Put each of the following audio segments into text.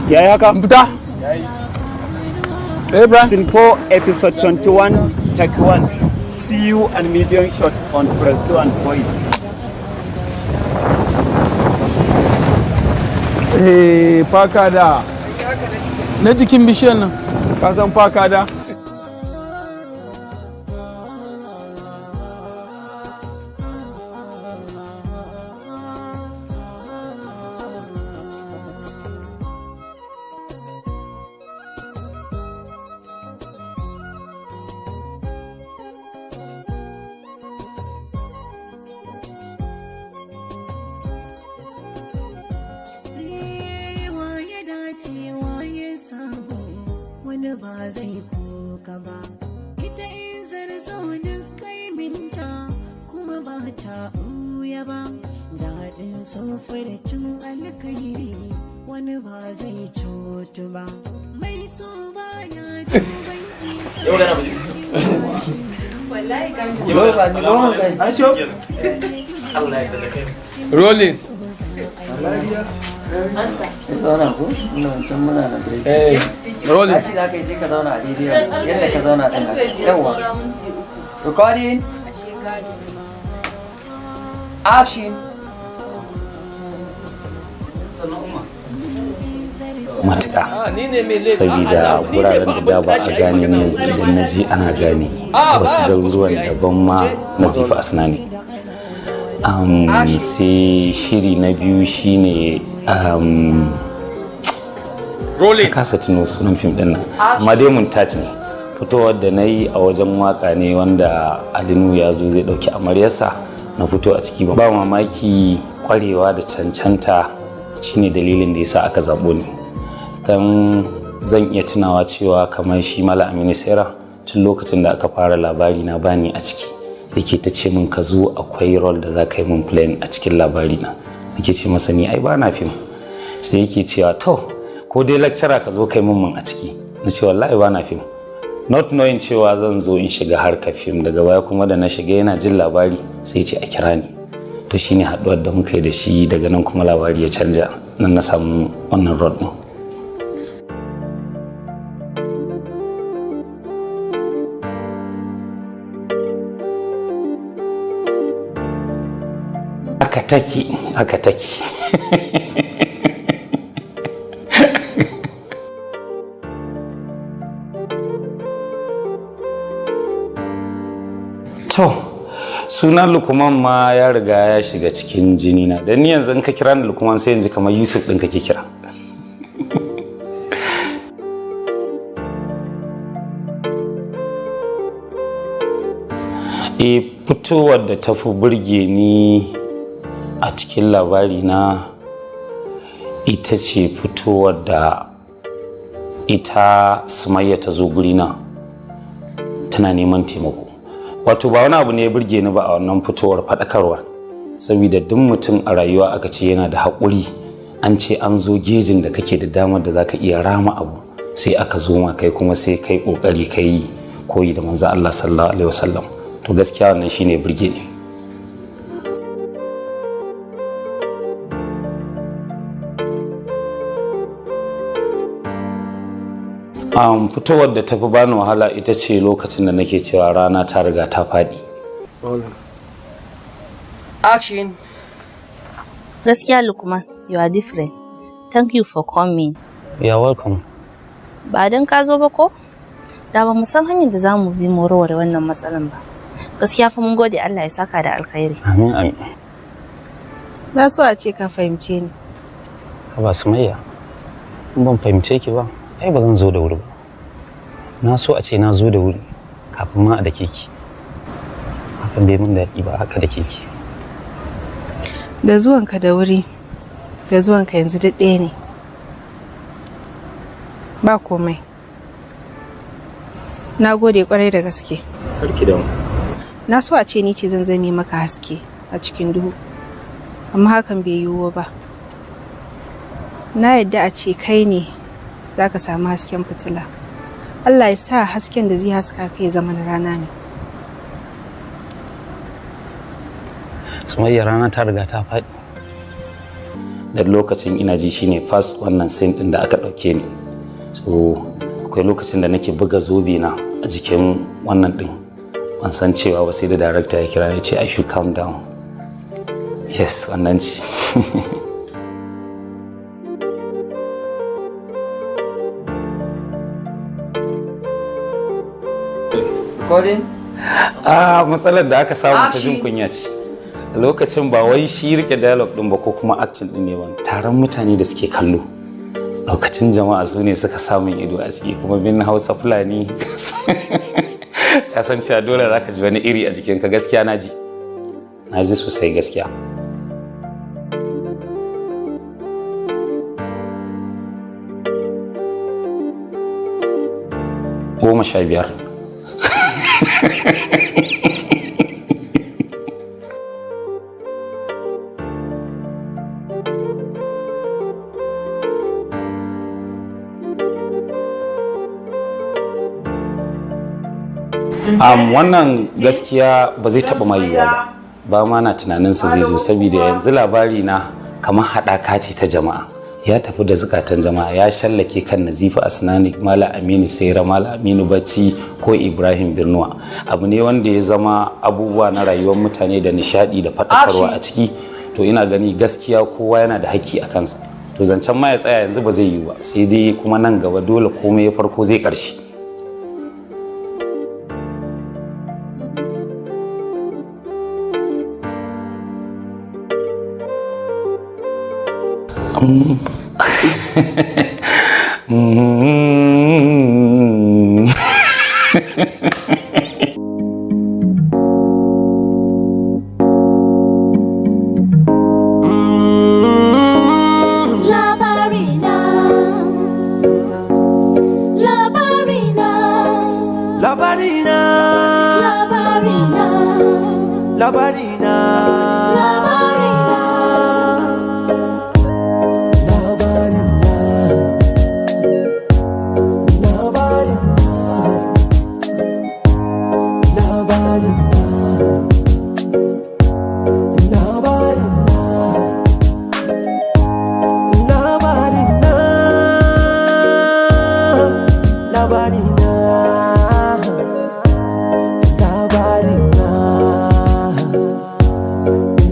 Yayi haka? Fita. Eh, Ibrahim. Scene 4, episode 21, take 1. See you and medium shot on Fresno and Voice. Eh, faka da. Na jikin bishiyar nan. Ka san faka da? Wa ya dace wa ya samu wani ba zai koka ba ita in zarzo duk kaiminta kuma ba ta ɓuya ba daɗin cin alkairi wani ba zai cutu ba mai so ba ya duban Rolling. Zauna ko? Ina wancan muna na break. Eh, rolling. Tashi za ka yi sai ka zauna a daidai nan, yadda ka zauna ɗin haka. Yawwa. Recording. Action. Matuƙa, saboda wuraren da da ba a gane ni, yanzu idan na je ana gane. Wasu garuruwan daban ma Nazifa Asnani. Sai shiri na biyu shine Rolling. Na kasa tuno sunan fim din nan, amma dai montage ne. Fitowar da na yi a wajen waka ne wanda Alinu ya zo zai dauki amaryarsa, na fito a ciki. Ba mamaki kwarewa da cancanta shine dalilin da yasa aka zaɓo ni, dan zan iya tunawa cewa kamar shi Malam Aminu Sera, tun lokacin da aka fara Labari Na bani a ciki, yake ta ce min, "Ka zo, akwai role da za ka yi min playing a cikin Labari Na." Nake ce masa, "Ni ai ba na fim." Sai yake cewa, "To, ko dai lecturer ka zo kai mun a ciki." Na ce, "Wallahi ba na fim," not knowing cewa zan zo in shiga harkar fim daga baya. Kuma da na shiga, yana jin labari sai ce a kira ni. To shine haɗuwar da muka yi da shi. Daga nan kuma labari ya canja, nan na samu wannan role din. Haka take, haka take. To, sunan Lukman ma ya riga ya shiga cikin jini na. Dan ni yanzu in ka kira ni Lukman, sai yanzu kamar Yusuf ɗin kake kira. E, fitowar da ta fi burge ni a cikin Labari Na ita ce fitowar da ita Sumayya ta zo gurina tana neman taimako. Wato ba wani abu ne ya burge ni ba a wannan fitowar, faɗakarwar, saboda duk mutum a rayuwa aka ce yana da haƙuri, an ce an zo gejin da kake da damar da zaka iya rama abu, sai aka zo ma kai kuma sai kai ƙoƙari kai koyi da Manzo Allah sallallahu alaihi wasallam. To gaskiya wannan shine burge ni. Fitowar da tafi bani wahala ita ce lokacin da nake cewa rana ta riga ta faɗi. Action. Gaskiya Lukman, you are different. Thank you for coming. You are welcome. Ba don ka zo ba ko? Da ba mu san hanyar da za mu bi mu warware wannan matsalan ba. Gaskiya fa mun gode, Allah ya saka da alkhairi. Amin, amin. Na so a ce ka fahimce ni. Haba Sumayya, in ban fahimce ki ba, ai ba zan zo da wuri ba. Na so a ce na zo da wuri kafin ma a dake ki. Hakan bai min daɗi ba, haka dake ki. Da zuwanka da wuri, da zuwanka yanzu duk ɗaya ne. Ba komai. Na gode kwarai da gaske. Karki da mu. Na so a ce ni ce zan zame maka haske a cikin duhu. Amma hakan bai yiwu ba. Na yadda a ce kai ne za ka samu hasken fitila. Allah ya sa hasken da zai haska kai zama na rana ne. Sumayya, rana ta riga ta faɗi. Dan lokacin ina ji shine first wannan scene din da aka ɗauke ni. So akwai lokacin da nake buga zobe na a jikin wannan din, ban san cewa ba sai da director ya kira ya ce I should calm down. Yes, wannan ce. Recording. A matsalar da aka samu ta jin Action. kunya ce lokacin, ba wai shi rike dialogue din ba ko kuma acting din ne ba, taron mutane da suke kallo, lokacin jama'a su ne suka samun ido a ciki. Kuma bin Hausa Fulani, ka san cewa dole zaka ji wani iri a jikinka. Gaskiya na ji, na ji sosai gaskiya. 15. Wannan gaskiya ba zai taɓa ma yiwuwa ba, ba ma na tunaninsa zai zo, saboda yanzu labari na kamar haɗaka ce ta jama'a, ya tafi da zukatan jama'a, ya shallake kan Nazifi Asnani, Mala Aminu Saira, Mala Aminu Bacci ko Ibrahim Birnuwa. Abu ne wanda ya zama abubuwa na rayuwar mutane da nishadi da faɗakarwa a ciki. To ina gani gaskiya kowa yana da haƙƙi a kansa. To zancen ma ya tsaya yanzu ba zai yiwu ba, sai dai kuma nan gaba dole komai ya farko zai ƙarshe. Labarina, Labarina, Labarina, Labarina, Labarina, Labarina. Labarina, Labarina, Labarina, Labarina, Labarina,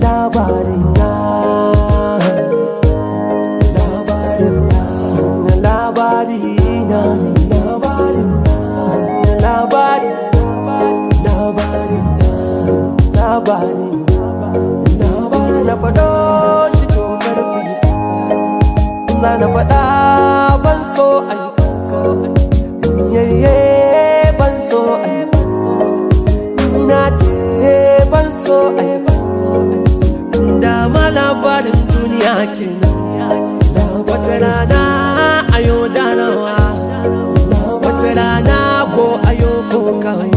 Labarina, Labarina, Labarina, Labarina, na faɗo shi dokar kuyi, za na faɗa ban so a yi yayye, ban so a yi, na ce ban so a yi. Dama labarin duniya kenan, wata rana ayo darawa, wata rana ko ayo ko kawai.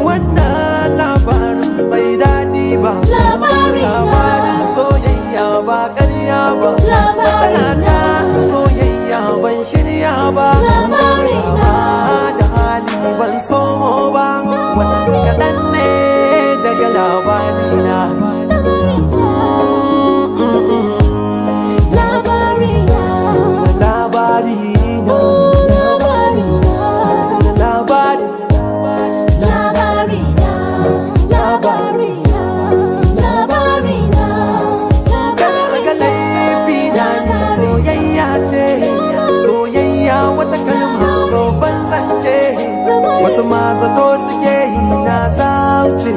Wannan labarin bai daɗi ba. Labarina. Labarin soyayya ba ƙarya ba. Labarina. Matsala ta soyayya ban shirya ba. Labarina. Da hali ban somo ba. Wannan kaɗan ne daga labarina. Labarina, Labarina. Labarina, Labari. Labarina, Labarina, Labarina, Daga laifi na ni soyayya ce, soyayya wata kalma babban zance. Wasu ma zato suke yi na zauce,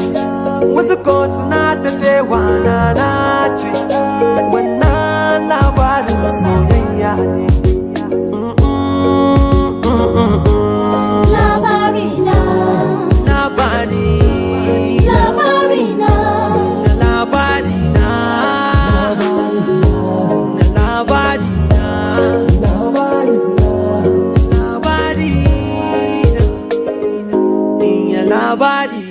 wasu ko suna ta cewa na nace. Wannan labarin soyayya ne. Labarina, Labari, Labarina, labari na, labari na, labari na, iya labari.